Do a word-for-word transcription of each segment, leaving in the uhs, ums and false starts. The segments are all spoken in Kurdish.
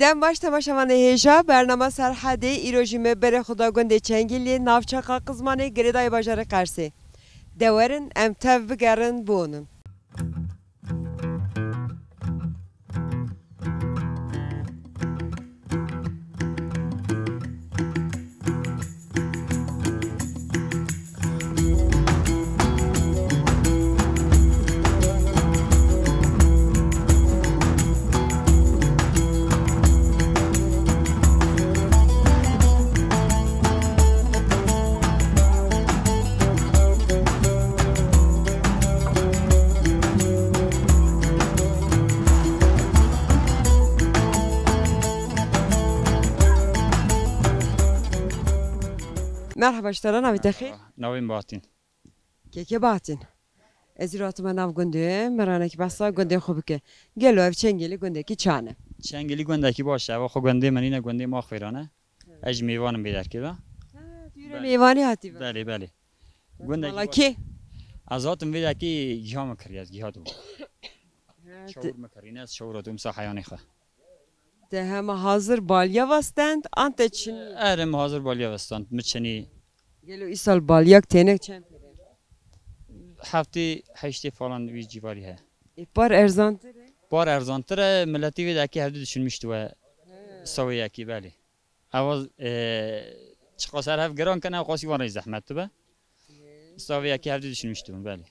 Em baş temaşevanê hêja, bernama Serhedê, îro jî me berê xwe da gundê Çengîliyê, navçeqa Qizmanê, girêdayî bajarê Qersê. De werin em tev bigerin bonin. Merhaba, ji te re, navê te xêr? Merhaba, navê min Bahattin. Kekê Bahattin. Ez îro hatime nav gundê, me ranekî behsa gundê xwe bike. Gelo ev Çengîlî gundekî çane? Çengîlî gundekî baş e. Eva xwe gundê min nîne, gundê Maxwêran e. Evet. Ez jî mêvan im vê derkê de. Ha, tu îro mêvanî hatî ve? Belê, belê. Gundekî baş. Mala kê? Ez hatim vê derkê giha min kiriye, ez giha dibûm. Ha, çawir min kirîne, ez çawira dibûm sa heyanê xwe. Te hema hazir balya ve stand, an te çinî? Erê, min hazir balya ve stand, min çinî. Gelo îsal balyak tênek çend pêre? Heftê heştê falan wî cîvarî heye. Ê, par erzantir e? Par erzantir e, miletî vê dekê hevdû düşünmüştü we. He. Sawê yekî, belê. Ewa, e, çiqa ser hev giran kene, ew qasî wan rê zehmet dibe. Sawê yekî hevdû düşünmüştü, belê.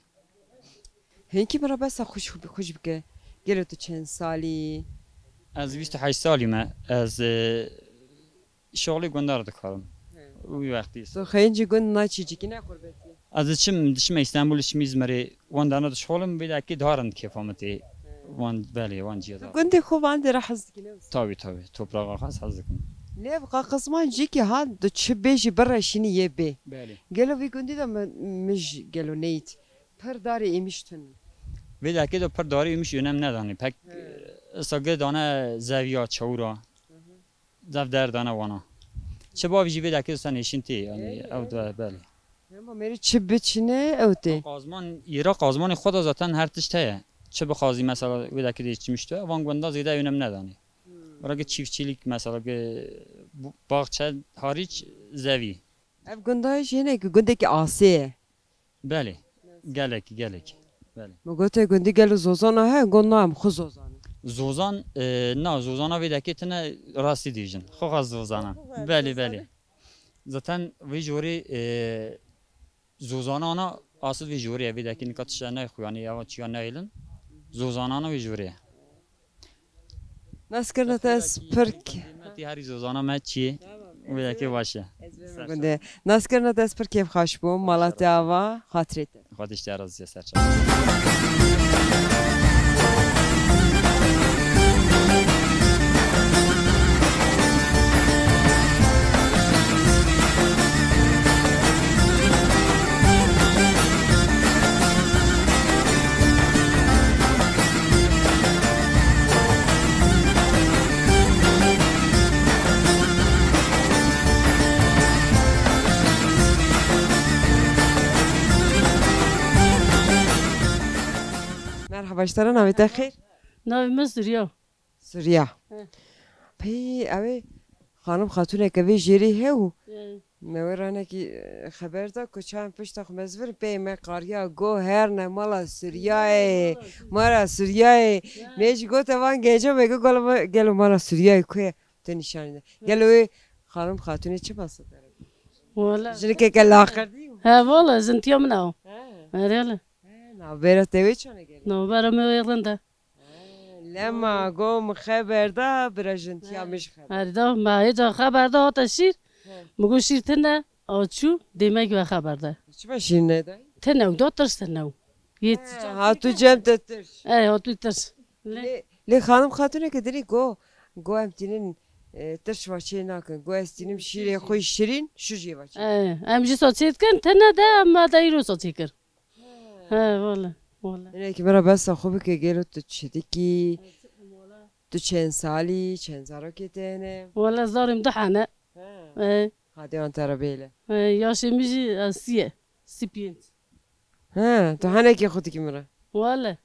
Hinkî min re behsa xwe ji xwe bike. Gelo tu çend salî? Ez bîst û heşt salî me. Ez, e, şixulê gundar dikarim. He. Wî wextî. Tu xeyên ji gund naçî, cîkî ne qurbetî? Ez diçim, diçim Îstanbul, diçim Îzmirê. Wan dana dişixulim, vê dekê daha rind kêfa min tê. He. Wan, belê, wan ciya. Tu gundê xwe van dê re hez dikî, ne wisa? Tabii, tabii. Toprağa xas hez dikim. Lê ev Qaqizman cîkî ha, tu çi bêjî bireşînî yê bê. Belê. Gelo vî gundî de mi-, mij gelo neyt. Pir darê êmiş tune. Vê dekê de pir darê êmiş önem nedanê. Pek, he, e, esa gê dane zeviya, çawura. Hı hı. Zev derdane wana. Çi bavî jî vê dekê sen hêşin tê, yani, ey, ew de, belê. Hema mêrî çi biçine, ew tê. Qazman, yêra qazmanê xwe de zaten her tişt heye. Çi bixwazî mesela vê dekê de çimiş tu, van gunda zêde önem nedanê. Hmm. Weke çiftçilik mesela, ge-, bu-, baxçe hariç zevî. Ev gunda jî hinekî gundekî asê ye. Belê. Gelek, gelek. Belê. Mi gote gundî gelo zozana he, got na em xwe zozan in. Zozan, e, na, zozana vê dekê tine rastî dibêjin. Xwe xwe zozana. Xwe xwe zozana. Belê, belê. Zaten vê jorê, e, zozana ana asıl vê jorê ye. Vê dekê nika tişta nayê xwe, yanî ewa çiya nayêlin. Zozana ana vê jorê ye. Naskirina te ez pir ke-, Qîmetî herî zozana me çi ye? Tamam, wê yekê baş e. Ez bême gundê. Naskirina te ez pir kêfxweş bûm. Mala te ava, xatirê te. Xwedê ji te razî, ser çav. Merhaba, ji te re, navê te xêr? Navê min Surya. Surya. He. Pey, ew ê xanim xatûneke vê jêrê hew. He. Me wê ranekî, e, xeber da ku çayan pişta xwe me zivirin, pey me qariya go herne mala Suryayê. Mala Suryayê. He. Me jî gote van genca me go gelo ma-, gelo mala Suryayê ku ye? Te nîşanî de. He. Gelo wê xanim xatûnê çi masa te re? Wala. Jinikeke laqir dî? He, wala, jintiya min ew. He. Erê wala. He, navbera te wê çone gelo? Navbera me wê rind e. Lema go min xeber da, bira jintiya min jî xeber. Erê da, me hêca xeber da hate şîr. He. Min got şîr tune, a çû, dêmek ve xeber de. Çima şîr nedayî? Tune û da tirş tune û. Yê. He, çiçan hatû cem te tirş. Ey, hatû tirş. Lê, lê xanim xatûneke dinî go, go em tînin, e, tirş va çê nakin. Go ez tînim şîrê xwe şirîn, şu jê va çê. Ey, em jî sa çê dikin, tune de, em me de îro sa çê kir. He, wele, wele. Hinekî min re behsa xwe bike, gelo tu çi dikî? Tu çend salî, çend zarokê te hene? Wele zarê min du hene. He. He. Xwedê wan te re bêle. He, yaşê min jî, e, sî ye. Sî pênc. He, tu henekê xwe dikî min re? Wele.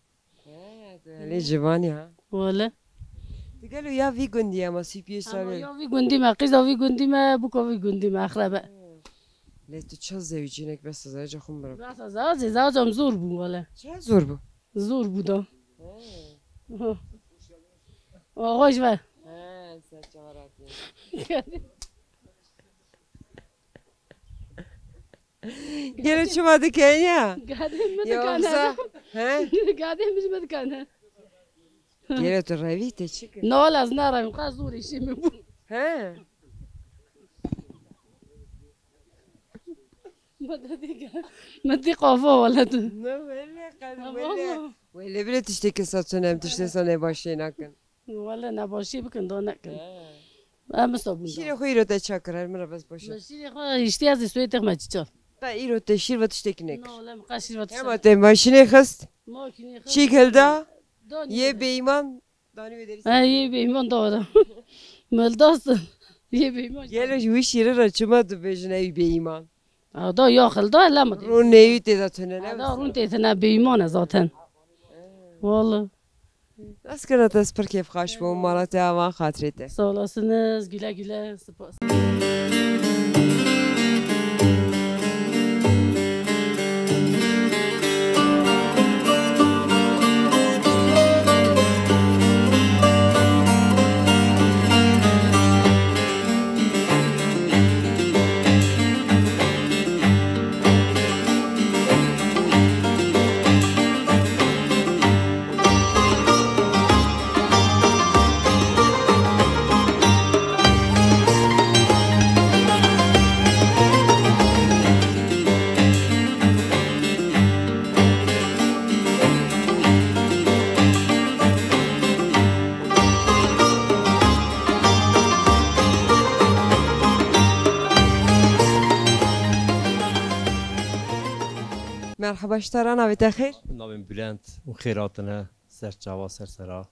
He, tu helê civanî ha. Wele. Tu Gelo ya vî gundî ye ma sî pênc salî? Ya vî gundî me, qîza vî gundî me, buka vî gundî me, exrebe. Lê tu çawa zewicînek bes zewca xwe bira? Bes zewca, zewca em zor bû wele. Çawa zor bû? Zor bû da. He. Xweş ve. He, ser çawa radiye. Gelo çima dikene ya? Gadê min dikene. He? Gadê min dikene. Gelo tu revî te çi kir? Na wele ez nerevim, qe zor îşê min bû. He? Min te dî qafa wele tu. Ne wele qe wele. Wele bile tiştê kesa tune em tiştê sane başê nakin. Wele nebaşî bikin da nekin. Em miso bûn. Şîrê xwe îro te çak kir, her min re bes baş e. Şîrê xwe hiştî ez ê soyê têx me çiçal. Te îro te şîr ve tiştekî nekir. No, lem qe şîr ve tiştekî. Hema te maşînê xist. Maşînê xist. Çîk hilda. Yê bêîman. Danî wê derî. He, yê bêîman da da. Mildas. Yê bêîman. Gelo ji wî şîrê re çima dibêjin ew bêîman? A da ya xilda lem. Rûn neyî tê de tune ne? Da rûn tê tune bêîman e zaten. Vallahi. Dest kira te, ez pir kêfxweş bûm, mala te ava, xatirê te. Sağ olasınız, güle güle, spas. Merheba ji te re, navê te xêr? Navê min Bülent û xêr hatine ser çava, ser sera.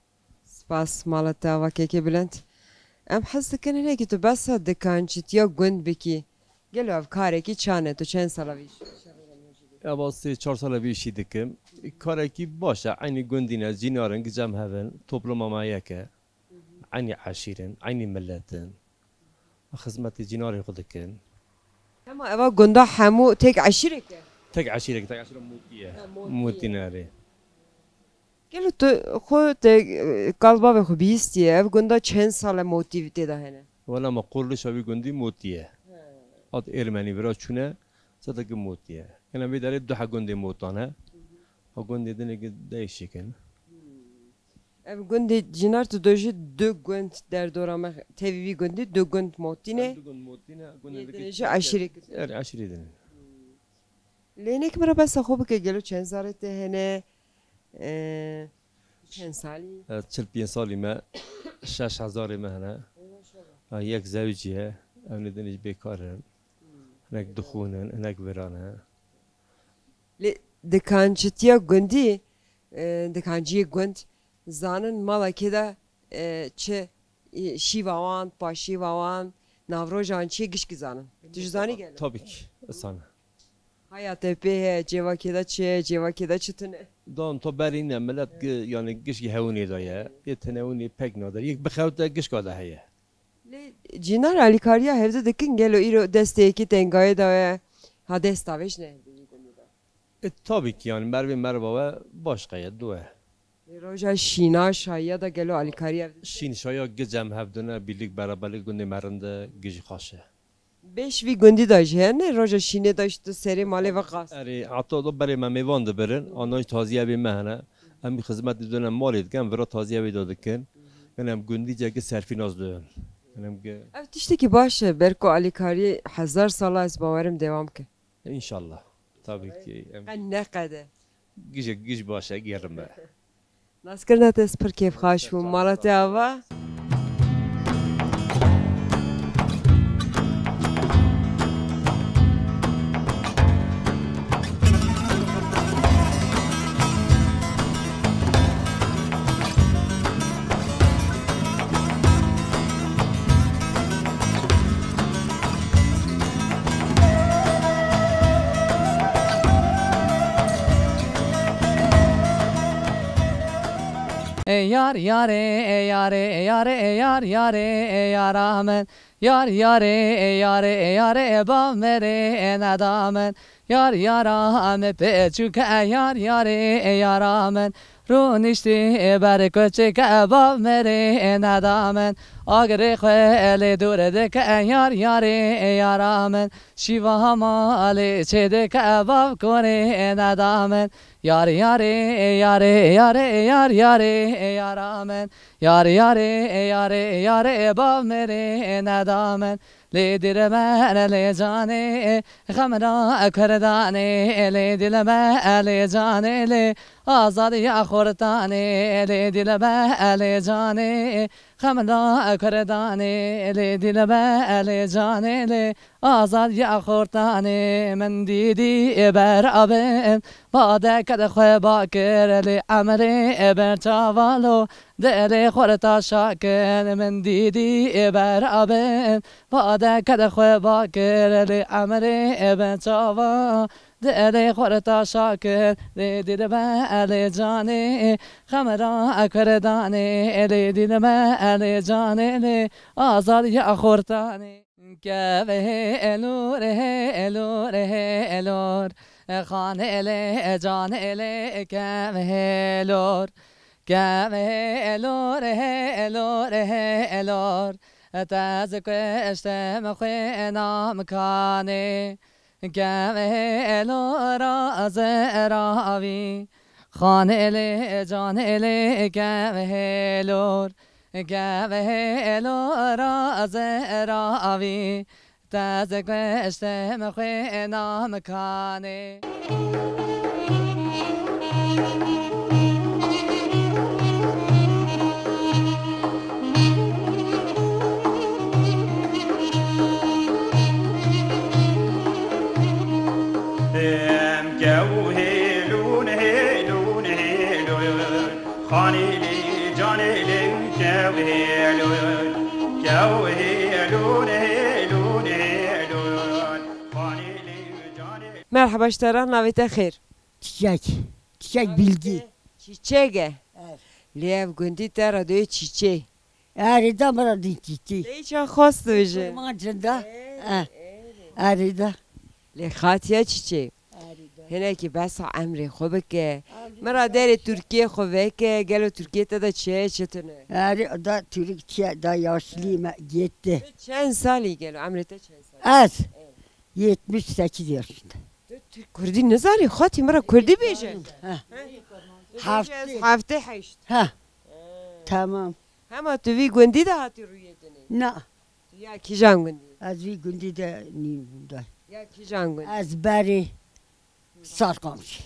Spas, mala te ava kekê Bülent. Em hez dikin hinekî tu behsa dikancitiya gund bikî. Gelo ev karekî çan e, tu çend sala vî îşî? Eva sê çar sala vî îşî dikim. Karekî baş e, eynî gundî ne, cînar in, cem hev in, topluma me yek e. Eynî eşîr in, eynî millet in. Xizmetê cînarê xwe dikin. Hema eva gunda hemû tek eşîrek e? Tek eşîrek, tek eşîra Motî ye. Ha, Motî ye. Motî ne, erê. Gelo tu xwe te, e, kal bavê xwe bihîstiye, ev gunda çend sal e Motî tê de hene? Wela me qurlişa wî gundî Motî ye. He. Hat Ermenî vira çûne, sedekî Motî ye. Gelo vê derê du he gundê Motan e. Hı hı. Ha gundê dinê ki değişik in. Hmm. Ev gundê Cînar tu dojî du gund derdora me tevî vî gundî, du gund Motî ne. Du gund Motî ne, gundê Yê dinê jî eşîrek. Er eşîrê dinê. Hmm. Lê hinek min re behsa xwe bike, gelo çend zarê te hene? Ee, çend salî? Ez çil pênc salî me, şeş hezarê me hene. Ey maşallah. Ha, yek zewicî ye, ew nê dinê jî bêkar in. Hmm. Hinek dixwînin, hinek vira ne. Lê dikancitiya gundî, e, dikanciyê gund zanin mala kê de, e, çi, e, şîva wan, paşîva wan, navrojan çi gişkî zanin. Tu ji zanî gelo? Tabii ki, zane. Haya te pê heye, cêva kê de çi ye, cêva kê de çi tune? Dan to berî ne, millet gi-, yani gişkî hewinê de ye. Yê tinewinê pek nadir. Yek bixewte gişka de heye. Lê Cînar alîkariya hevdû dikin, gelo îro destê yekî tengayê de ye, ha dest tavêj ne hevdû yê gundî de? E, tabii ki, yani mervê merva we başka ye, du ye. Lê roja şîna şayiya da gelo alîkariya hevdû? Şîn şaya gicem hevdû ne, birlik beraberlik gundê me rind e, gijî xaş e. Beş vî gundî da jî hene, roja şînê da jî tu serê malê ve qas. Erê, heta da berê me mêvan dibirin, anan jî taziyevê me hene. Em jî xizmetê didin, em malê dikin, em vira taziyevê da dikin. Gelo em gundî ceki serfînas dibin. Gelo em ge- Ev tiştekî baş e, ber ku alîkarî hezar sala ez bawerim dewam ke. Înşallah. Tabii ki. Em qe neqede. Gijek gij baş e, gerime. Naskirina te ez pir kêfxweş bûm. Mala te ava? E, ya Yar yarê, yarê, yarê, yar yarê, yara min. Yar yarê, yarê, yarê, bav mêrê neda min. Yar yara min pê çûke, yar yarê, yara min. Rûniştî ber koçeke, bav mêrê neda min. Agirê xwe lê dûr dike, yar yarê, yara min. Şîva hema lê çêdike, bav korê neda min. Yar yarê, yarê, yarê, yar yarê, yara min. Yar yarê, yarê, yarê, bav mêrê neda min. Lê dîlber, lê canê, xem ra kurdanê. Lê dîlber, lê canê, lê azadiya xortanê. Lê dîlber, lê canê, xem ra kurdanê. Lê dîlber, lê canê, lê azadiya xortanê. Min dîdî ber abin, badeke de xwe bakir, lê emrê ber çavalo, dilê xorta şakir. Min dîdî ber abin, badeke de xwe bakir, lê emrê ber çava, dilê xorta şakir. Lê dîlber, lê canê, xem ra kurdanê. Lê dîlber, lê canê, lê azadiya xortanê. Kevê lûr, hê lûr, hê lûr. Xanê lê, canê lê, kevê lûr. Kevê lûr, hê lûr, hê lûr. Te ez kuştim xwîna min kanê. Kevê lûr, ez ravî. Xanê lê, canê lê, kevê lûr. Kevê lûr, ez ravî. Te ez kuştim xwîna min kanê. Em kew hêlûn, hêlûn, hêlûn. Xanî lê, canê lê, kew hêlûn, kew hêlûn, hêlûn, hêlûn. Xanî lê, canê lê. Merheba ji te re, navê te xêr? Çiçek. Çiçek Bilgî. Çiçek e. Evet. Lê ev gundî te re dê çiçê. Erê da min re dî çiçê. Lê çawa xwest dibêje? Kurmancin da. Erê, Eh. erê. Erê da. Lê xatiya çiçê. Erê da. Hinekî besa emrê xwe bike. Erê Min ra da. derê Tirkiyê xwe veke. Gelo Tirkiyê te de çi heye çi tune? Erê da Tirkiye da yaşlî me gitti. Tu çend salî gelo? Emrê te çend salî? Ez Evet. yetmiş sekiz yaşında. Tu, tu Kurdî nizanî? Xatî min re Kurdî bêje. Ha. He? Tu bêje ez Heftê. heftê heşt. Ha. He. Tamam. Hema tu vî gundî de hatî rûyê dinê? Na. Tu ya kîjan gundî? Ez vî gundî de nîm de. Ya kîjan gundî? Ez berê Sarqamişê.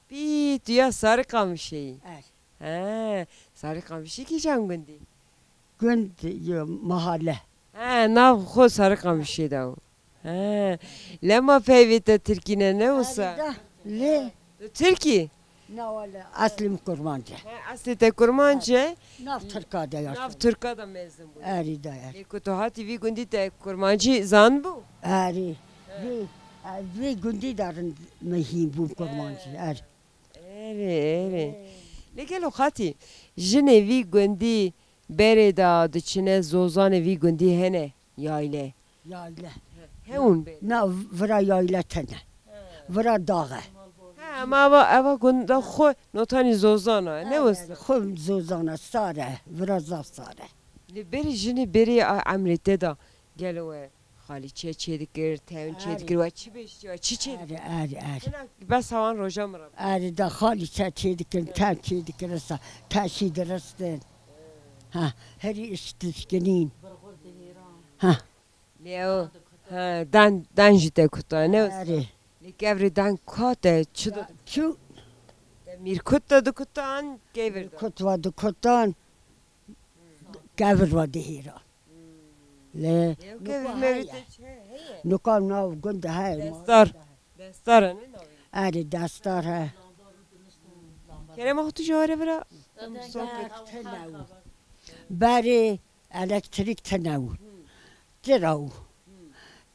Pî, tu ya Sarqamişê yî? Er. He, Sarqamişî kîjan gundî? Gund, yo, mahale. He, nav xwe Sarqamişê de o. He. Lema peyvê te tirkî ne, ne wisa? Erê da, lê. Tu tirkî? Na wele, eslê min kurmanc e. He, eslê te kurmanc e. Nav Tirka de yaşam. Nav Tirka de mezin bû. Erê da, er. Lê ku tu hatî vî gundî te kurmancî zanibû? Erê. He. Vî, ez vî gundî de rind min hîn bûm kurmancî, He. er. Erê, erê. He. Lê gelo xatî, jinê vî gundî berê de diçine zozanê vî gundî hene, yayle. Yayle. Hewin bê. Na, vira yayle tene. He. Vira dax e. He, ama eva, eva gunda xwe notanî zozan e, ne He, wisa? Xwe zozan e, sar e. Vira zaf sar e. Lê berî jinê berî a emrê te de gelo we xalîçe çê dikir, tewin çê Erê. dikir, we çi bêjtiye, we çi çê dikir? Erê, erê, erê. Hina bes hewan roja min re. Erê da xalîçe çê dikirin, tew çê dikirin, sa, teşî diristin. Ha, herî iş dişkinîn. Ha. Lê ew, ha, dan, dan jî te kuta, ne? Erê. Lê kevirê dan ka te çi de? Çu? Te mîrkut de dikutan, kevir de? Kut ve dikutan, kevir ve dihêra. Lê Ew nuka kevir mevî heye. te çi heye? Nuka nav gund heye. Destar. Destar e, ne navê? Erê destar he. Kerema xwe tu ji were vira. Sohbet. Tine û. Berê elektrik tine û. Cira û.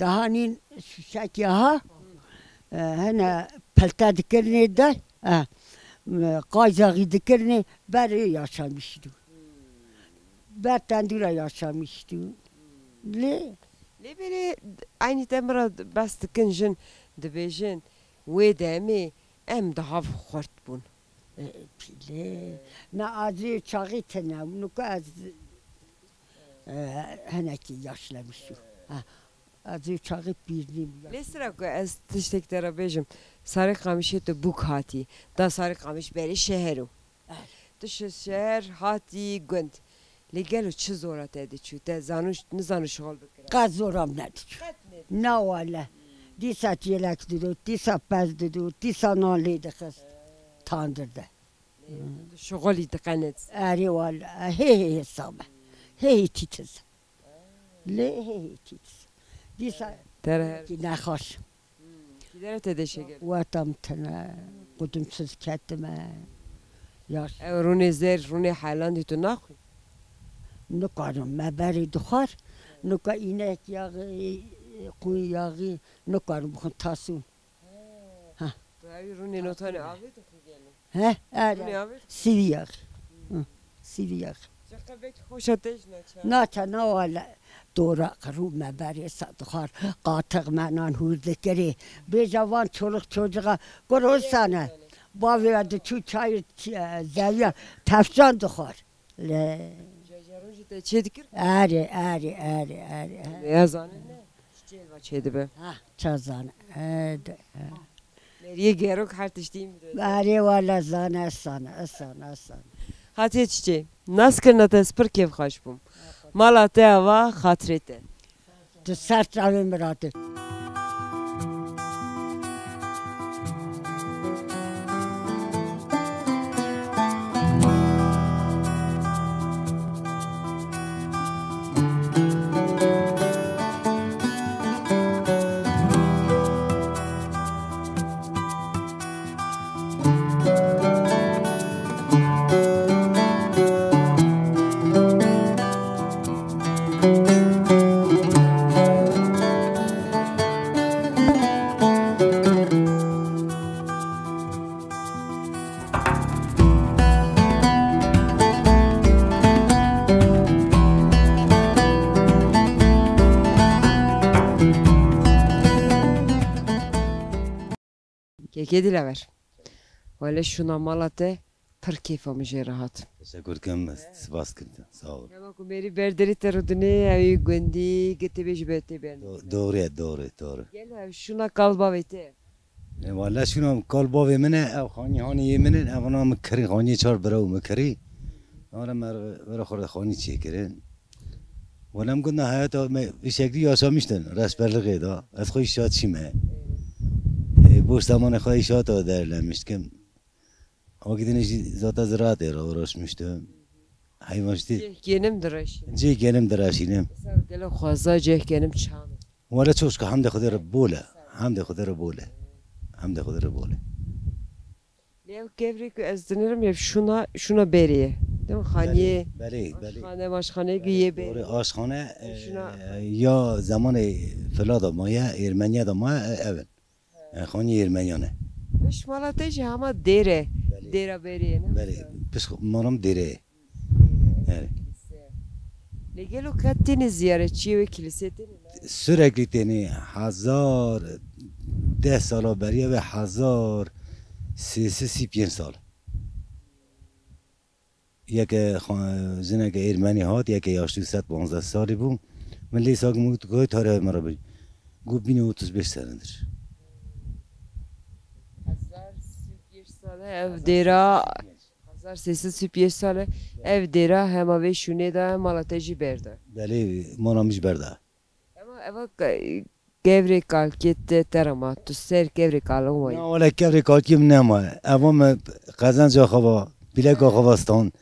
Daha nîn şuşek ya ha. E, hene pelte dikirinê de. E, qayzaxî dikirinê berê yaşamış dû. Ber tendûra yaşamıştî. Lê Lê berê eynî te min re behs dikin jin, dibêjin, wê demê em di hev xurt bûn. E, lê me azî çaxî tine, nuka ez, e, hinekî yaşlemişî. Ha, azî çaxî pîr nîm. Lê sira ku ez tiştek te re bêjim, Sarê Qamişê tu bûk hatî, da Sarê Qamiş berê şeher o. Eh. Tu ji şeher hatî gund. Lê gelo çi zora te diçû? Te zanu, nizanu şixul bikira? Qet zora min nediçû. Qet nediçû. Na wele. Dîsa çêlek dido, dîsa pez dido, dîsa nan lê dixist. Tandir de. Lê tu şixulî diqenit. Erê wele. Hê hê hê same. Hê hê tîtiz. Lê hê hê tîtiz. Dîsa Tere her ki nexaş. Hmm, kî dere te deşe gel? Weta min tine, qudumsuz ketime. Yaş. Ew rûnê zer, rûnê helandî tu naxwî? Nikarim, me berê dixwar, nika înek yaxî, qûn yaxî, nikarim bixwin tasûn. Ha. Tu ewî rûnê notanê avê dixwî gelo? He, erê. Rûnê avê? Sivî yaxî. Hı, sivî yaxî. Çiqe belkî xweşa te jî naçe. Naçe, na wele. Dora qirû me berê se dixwar, qatix me nan hûr dikirê. Bêje van çoluk çocuğa, gur hosane. Bavê we diçû çayê ç-, e, zeviya tefcan dixwar. Le. Jejeron jî te çê dikir? Erê, erê, erê, erê, erê. Ya zanin ne? Çiçê va çê dibe. Ha, ça zane. E, de, e. Meriyê gerok her tiştî min de. Erê wala zane, ez zane, ez zane, ez zane. Hatiye çiçê. Nas kirina te ez pir kêfxweş bûm. Mala te ava xatirê te. Tu ser çavê min rate. Kekê Dilaver. Wele şûna mala te pir kêfa min jê re hat. Teşekkür dikim, spas dikim te. Sağ ol. Hema ku mêrî berderî te rûdinê, ewî gundî, gitê bê ji ber tê bernî. Do-, doğru ye, doğru, doğru. Gelo ev şûna kal bavê te? E, wele şûna kal bavê min e, ev xanî hanî yê min in, ev ana min kirî, xanî çar bira û min kirî. Ara me re, vera xwe re xanî çêkirin. Wele em gunda heyata me vî şeklî yaşamiştin, reşberliğê da. Ez xwe îşatçî me. E, boş zamanê xwe îşata derlemiş dikim. O gidinê jî zata ziraatê re uğraşmıştım. Hayvancılık. Cih genim direşînim. Cih genim direşînim. Ser gelo xweza cih genim çan. Wele çok şükür, hamdê Xwedê re bol e. Hamdê Xwedê re bol e. Hamdê Xwedê re bol e. Lê ev kevrê ku ez dinirim, ev şûna, şûna berê ye. Değil mi? Xaniyê. Belê, belê, belê. Aşxane, aşxaneyê ku yê berê. Doğru, aşxane, şûna, e, ya zamanê fila da maye, Ermeniye da maye, e, ev in. E, xanî Ermeniyan e. Bi şimala te jî hema dêr e. Belê. Dêra berê ye, ne? Belê. Piş maram dêre ye. Dêre, evet. Kilise. Lê gelo qet têne ziyaretçiyê wê kilisê têne, ne? Sürekli têne, hezar, deh sala beriye ve hezar sê sed sî pênc sal. Yeke xwe-, jineke Ermenî hat, yeke yaşlî sed panzdeh salî bû. Min lê sag min got, "Goy tarê min re bî." Got, "Bîne otuz beş senedir." Hezar sî û pênc sal e ev dêra, hezar sê sed sî û pênc sal e ev dêra hema vê şûnê de mala te jî berda. Belê, mala min jî berda. Ema eva ke-, kevrê kalkê te, te re ma, tu ser kevrê kalo ma yî? Na, wele kevrê kalkê min nema. Eva me qezenca xwe va, pîleka xwe va stan.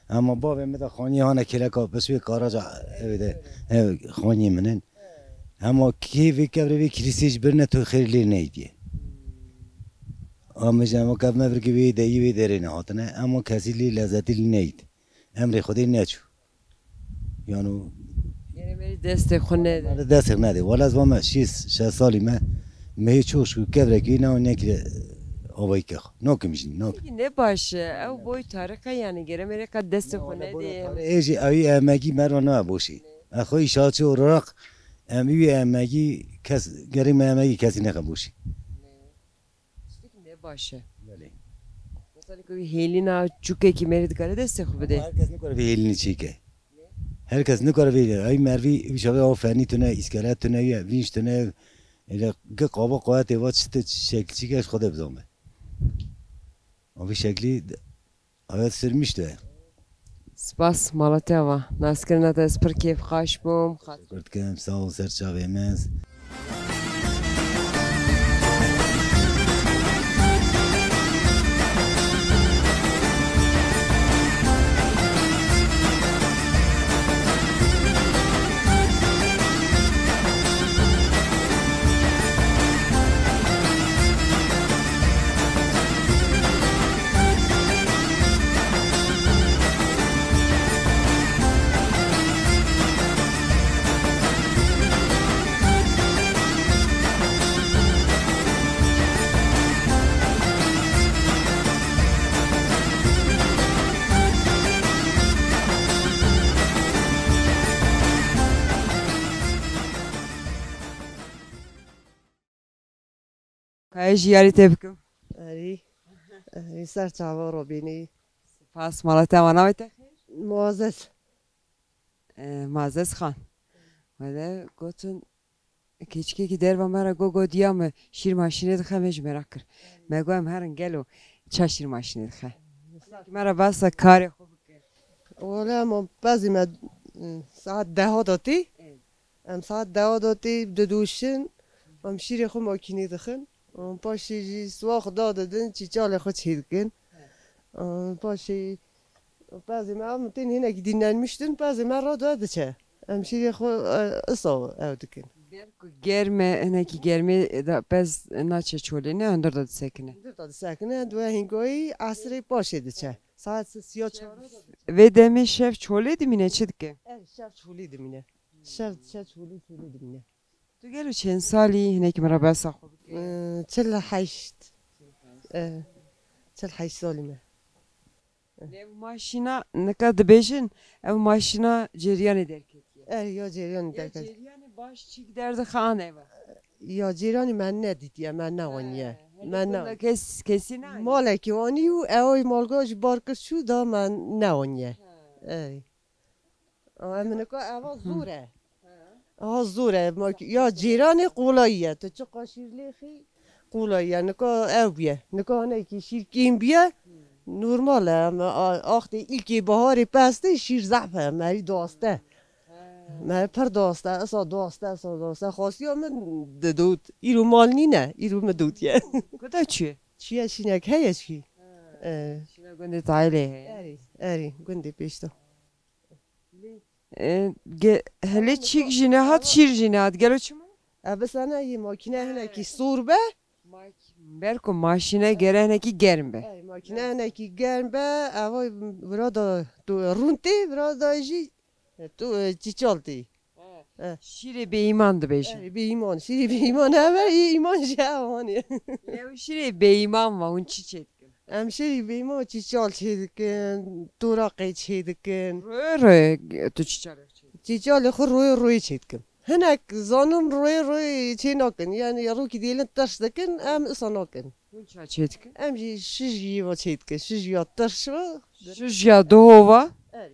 Ema bavê me de xanî hane kêleka pişwê karaca evê de, ev xanî min in. Ema kê vê kevrê vê kilîsê jî birine tu xêr lê neydiye. Ama jî ema kev me vir ki vê de yî vê derê nehatine. Ema kesî lê lezzetî lê neydi. Emrê Xwedê neçû. Yano Gerê me destê xwe nede. Me destê xwe nede. Wala ez vame şîst şeş salî me, me hê çok şükür kevrekî ne, nekire avayî ke xwe. Nakim jî, nakim. Peki ne baş e. Ew boy tarîk e yani, gere mêreka destê xwe nedê. Ê jî ew ê emegî merva nabe boşî. E xwe îşaçi olarak em wî emegî kes, gerê me emegî kesî neke boşî. Tiştekî ne baş e. Belê. Mesela ku hêlîna çûkekî mêrê dikare destê xwe bide. Ama her kes nikare vê hêlînê çêke. Her kes nikare vê hêlînê. Ay mervî wî çaxê aw fernî tune, îskelet tune, wî vinç tune. Êle gi qaba qayetê va çi te şekil çîke ji Xwedê bizanbe. Ama vî şeklî hayat sürmüş de. Spas, mala te ava. Naskirina te ez pir kêfxweş bûm. Teşekkür dikim, sağ ol, ser çavê min. Ka ez jî yarî te bikim. Erî. Erî ser çava Robînî. Spas, mala te ava, navê te xêr? Muazzez. E, Muazzez Xan. Wele gotin, keçikekî derva me re got, got diya min şîr maşînê dixe, me jî merak kir. Me got em herin gelo ça şîr maşînê dixe. Me re behsa karê xwe bike. Wele em pezî me, e, saet deha de tê. Evet. Em saet dewa de tê didûşin, em şîrê xwe makînê dixin. Em paşê jî siwa xwe dadidin, çîçalê xwe çêdikin. Em paşê pezê me, em tên hinekî dinlenmiştin, pezê me radibe diçe. Em şîrê xwe, e, isa ew dikin. Ger ku germ e, hinekî germê de pez naçe çolê, ne hundir de disekine. Hundir de disekine, diwe hingayî esrê paşê diçe. Saet siya çar. Vê demê şev çolê dimîne, çi dike? Er, şev çolê dimîne. Şev, şev çolê, çolê dimîne. Tu gelo çend salî, hinekî min re behsa xwe bike? Ee, çil û heşt. Ee, çil û heşt salî me. Lê ev maşîna, nika dibêjin, ev maşîna ceryanê derketiye. Er, ya ceryanê derketiye. Ceryanê baş çîk derdixe an ev e? Ya ceryanê me nedîtiye, me neaniye. He, me ne kes, kesî ne? Malekî anî û ew malga jî bar kir çû da me neaniye. He. Ey. Ama min nika eva zor e. Aha, zor e. Ma, ya cîranê qolayî ye. Tu çiqa şîr lêxî, qolayî ye. Nika ew bûye. Nika hinekî şîr kêm bûye. Normal e. Em, a, axtê îlkê baharê pestê şîr zehf e. Merî daste. Me pir daste, isa daste, isa daste. Xasiya min didot. Îro mal nîne. Îro min dotiye. Kuda çi? Çiye şînek heye çi? Ee. Şîna gundê Tayê lê heye. Erê, erê, gundê pêşta. E, ge-, helê çîk jî nehat, şîr jî nehat. Gelo çima? E, bi sene yê makîne hinekî sor be. Mak-, ber ku maşîne gere hinekî germ be. E, makîne hinekî germ be, eva vira da tu rûn tê, vira da jî tu, e, çîçal tê. E. Şîrê bêîman dibêjin. E, bêîman, şîrê bêîman ev e, îman jî ev anî. Ew şîrê bêîman va, hûn çi çê dikin? Em şêrî bêma çîçal çêdikin, toraqê çêdikin. Royê royê tu çîçalê çêdikin? Çîçalê xwe royê royê çêdikim. Hinek zanim royê royê çê nakin. Yani rokî dêlin tirs dikin, em isa nakin. Hûn ça çêdikin? Em jî şijiyê ve çêdikin. Şijiya tirs ve. Şijiya doho va. Evet.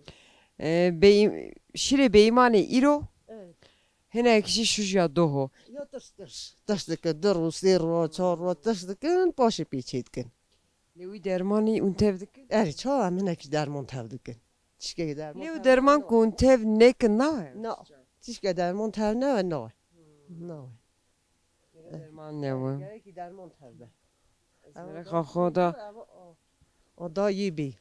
Ee, bey-, şirê bêyîmanê îro. Evet. Hinek jî şijiya doho. Ya tirs tirs. Tirs dikin. Du ro, sê ro, çar ro tirs dikin. Paşê pê çêdikin. Lê wî dermanî hûn tev dikin? Erê, çawa em hinekî derman tev dikin. Tişkekî derman. Lê tev wî derman dikin, ku hûn tev nekin, nawe? Na. Tişke derman tev newe, nawe. Nawe. Gerek derman newe. Gerekî derman tev be. Ez mereqa xwe da. O da yê bî.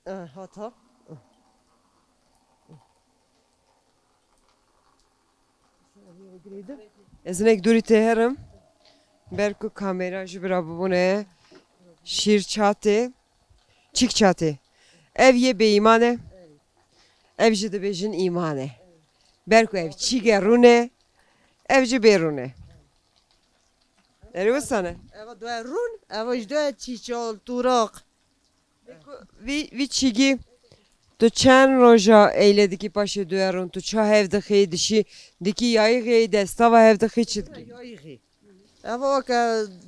Eh, hata. Ez hinek dûrî tê herim. Ber ku kamera ji bira bibûne. Şîr çatê. Çîk çatê. Ev yê bêîman e. Ev jî dibêjin îman e. Ber ku ev çîk e rûn e. Ev jî bêrûn e. Erê wisa ne? Eva due rûn, eva ji due çîçol, turaq. Vî, vî çîgî tu çend roja eyle dikî paşê due rûn? Tu ça hev dixî, dişî dikî yayîxê, destava hev dixî, çi dikî? Yayîxê. Eva weke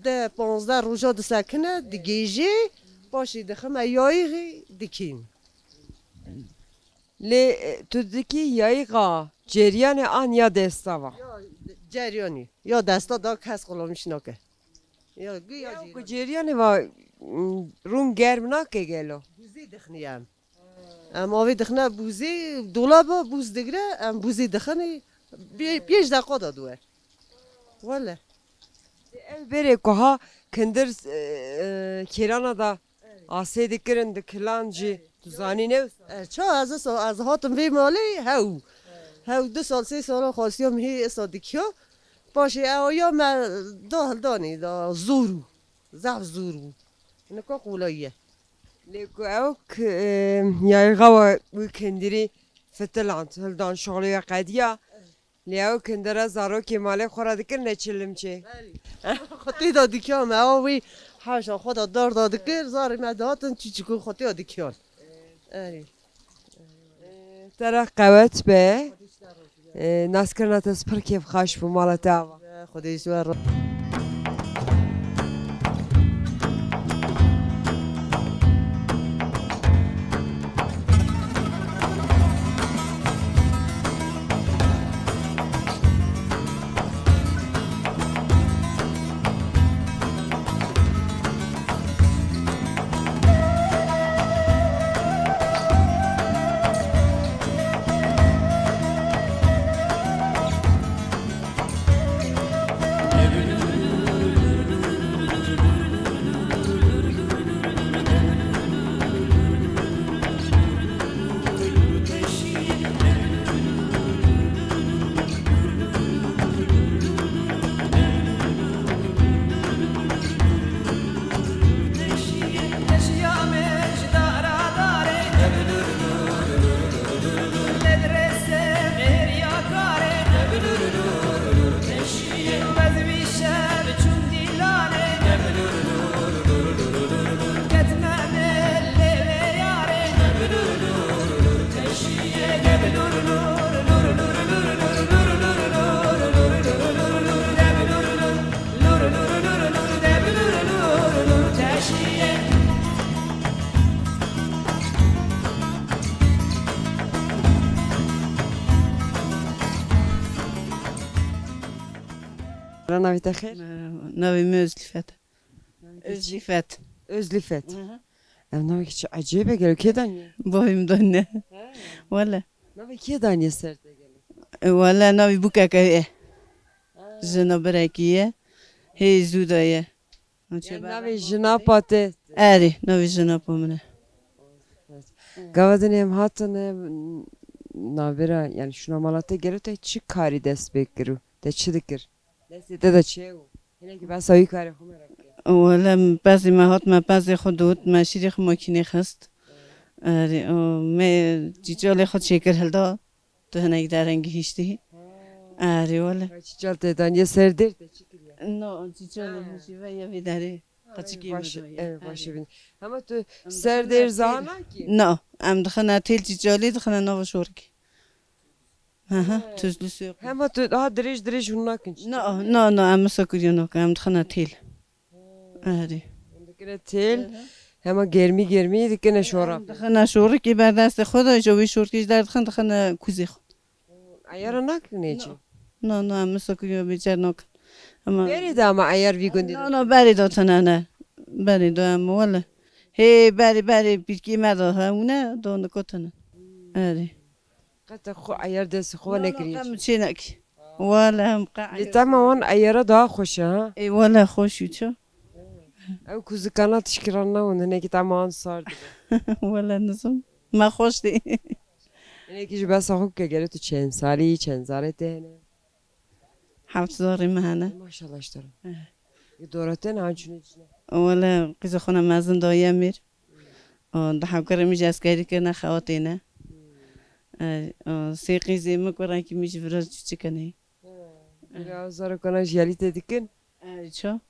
deh panzdeh roja disekine, digêjê, paşê dixime yayîxê, dikîn. Lê, e, tu dikî yayîxa ceryanê an ya destava? Ya ceryanî. Ya desta da kes xulamîş nake. Ya, gu ya Ya, ceryanî. Ku ceryanê va, m, rûn germ nake gelo? Bûzê dixnî em. Em avê dixine bûzê, dolaba bûz digre, em bûzê dixinê, pê-, pênc deqa da diwer. Wele. Ev berê ku ha kindir, e, e, kêrana da asê dikirin, dikilan jî, tu zanî ne? E, ça ez, ez, ez hatim vê malê hew. Hew du sal, sê sala xwestiyam hê esa dikiya. Paşê ew ya me da hildanê, da zor bû. Zaf zor bû. Nika qolay ye. Lê ku ew k-, e, yayîxa we wî kindirî fitiland, hildan şoxlê we qediya. Lê ew kindire zarokê malê xwe re dikir ne çilimçê. Xwe tê de dikir me, ew wî hewşa xwe de dar de dikir, zarê me dihatin çîçikû xwe tê de dikirin. Erê. Te re qewet be. E, naskirina te pir kêfxweş bû, mala te ava. Xwedê ji we re. Navê te xêr? Navê min Özlifet. Özlifet. Özlifet. Hı hı. Ev navekî çi ecêb e gelo, kê daniye? Bavê min daniye. He. Wele. Navê kê daniye ser te gelo? E, wele navê bûkeke ye. Ha. Jina birekî ye. Hê zû de ye. Yanî navê jina pa te? Erê, navê jina pa min e. Evet. Gava dinê em hatine navbera, yanî şûna mala te, gelo te çi karî dest pê kir û te çi dikir? Destê te de çi ye û? Hinekî behsa wî karê xwe me re bike. Wele pezê me hat, me pezê xwe dot, me şîrê xwe makînê xist. Erê, o, me çîçalê xwe çêkir hilda. Tu hinek dereng gihîştî. Ha. Erê, wele. Çîçal te daniye ser dêr, te çi kiriye? No, çîçalê Ha. min jî ve ye vê derê. Ay, Qaçikê baş, min doye. Ev baş Erê. Bin. Hema tu Em ser dixine dêr têl. Zana ki? No, em dixine têl çîçalê, dixine nava şorikê. Hı hı, He. Tuzlu su yok. Hema tu daha dirêj dirêj hûn nakin çi? No, no, no, em misakiriya nakin, em dixine têl. Erê. Em dikine têl, Hı hı. Hema germî germî dikine şorap. Em dixine şorikê ber destê xwe de, ji wî şorikê ji derdixin, dixine kuzê xwe. Eyara nakin ê çi? No. No, no, em misakiriya bêçer nakin. Ama Berê de ama eyar vî gundî No, de. No, berê de tune ne. Berê de em wele. Hê berê, berê pîrkê me de hewne, do niko tune. Erê. Qet te xwe eyar destê xwe No, no, nekiriye. Qe min çê nekî. Wele em qe Lê eyar tema wan eyara daha xweş e, ha? Ê, wele xweş û çi? Ew kuzikana tişkiran nabûn, hinekî tema wan sar dibe. Wele nizim. Me xweş dê. Hinekî ji behsa xwe bike, gelo tu çend salî, çend zarê te hene? Heft zarê me hene. Maşallah ji te re. Eh. Dora te ne, han çûne cîne? Wele qîza xwe ne mezin daye mêr. O, di hevkarê min jî eskerî kirine, xewatê ne. Hmm. E, o, sê qîzê min, kurekî min jî vira çûçik hene. Hmm. Bila zarokana jiyalî te dikin? E, Ça?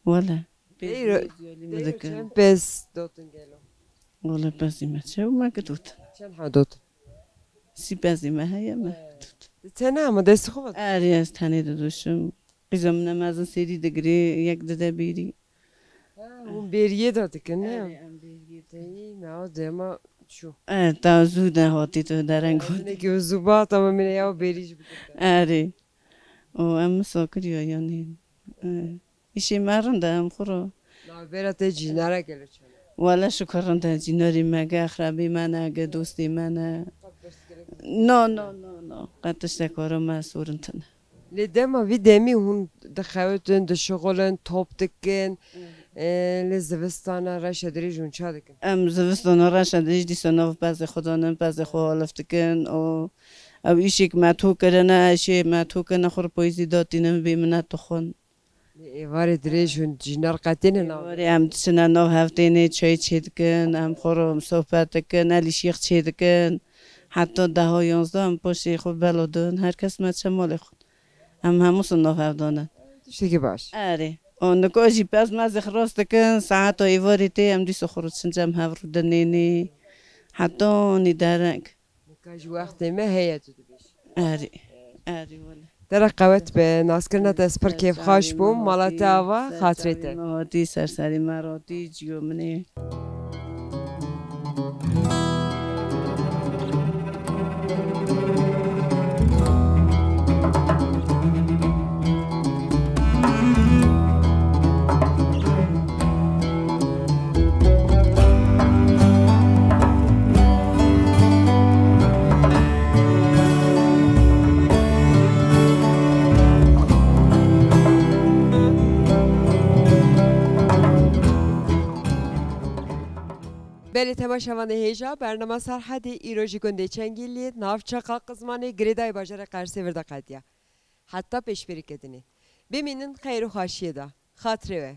Wele. Pêz Eyro- diyalî me Eyro dikin. Çend pez dotin gelo? Wele pezî me çew me ki dotin. Çend ha dotin? Sî pezî me heye me ki dotin. Di tene ama destê xwe ve? Erê ez tenê diduşim. Qîza min e mezin sêrî digirê, yek dide bêrî. Ha, hûn bêriyê de dikin, ne? Erê, em bêriyê dikin. Teyî, me o dema çû. E, ta zû de hatî tu dereng hatî. Jinekî zû ba, tamam, mine ya bêrî jî bikir. Erê. O em misakir ya yanî. E, îşê me rind e, em xwe ro. Navbera te cînara gelo çend e? Wele şukur rind e, cînarî me ge, exrebî me ne, ge dostê me ne. No, no, no, no. Qet tiştek were me sorin tine. Lê dema vî demî hûn dixewitin, dişixulin, top dikin, Hmm. e, lê zivistana reşa dirêj hûn ça dikin? Em zivistana reşa dirêj dîsa nav pezê xwe danin, pezê xwe alif dikin. O, ew îşêk me to kirine, îşê me to kirine, xwe ri poyîzî datînin, bê minet dixwin. Lê êvarê dirêj hûn cînar qetînin nav? Êvarê em diçine nav hevdênê, çay çê dikin, em xwe ro sohbet dikin, elîşîx çê dikin. Heta deha yanzdeh em paşê xwe bela din, her kes me çe malê xwe. Em hemû sin nav hev danin. Tiştekî baş. Erê. O nika jî pez mezê xilas dikin, saeta êvarê tê, em dîsa xwe ro çin cem hev rûdinênê. Heta nî dereng. Nika jî wextê me heye tu dibêjî. Erê. Erê wele. Te re qewet be, naskirina te ez pir kêfxweş bûm, mala te ava, xatirê te. Ser serî me hatî, ser serî me hatî, ciyo min ê. Belê temaşevanê hêja, bernama Serhedê îro ji gundê Çengîliyê, navçeqa Qizmanê, girêdayî bajarê Qersê vir de qediya. Heta pêşberîkê dinê. Bimînin xeyr û xweşiyê de. Xatirê we.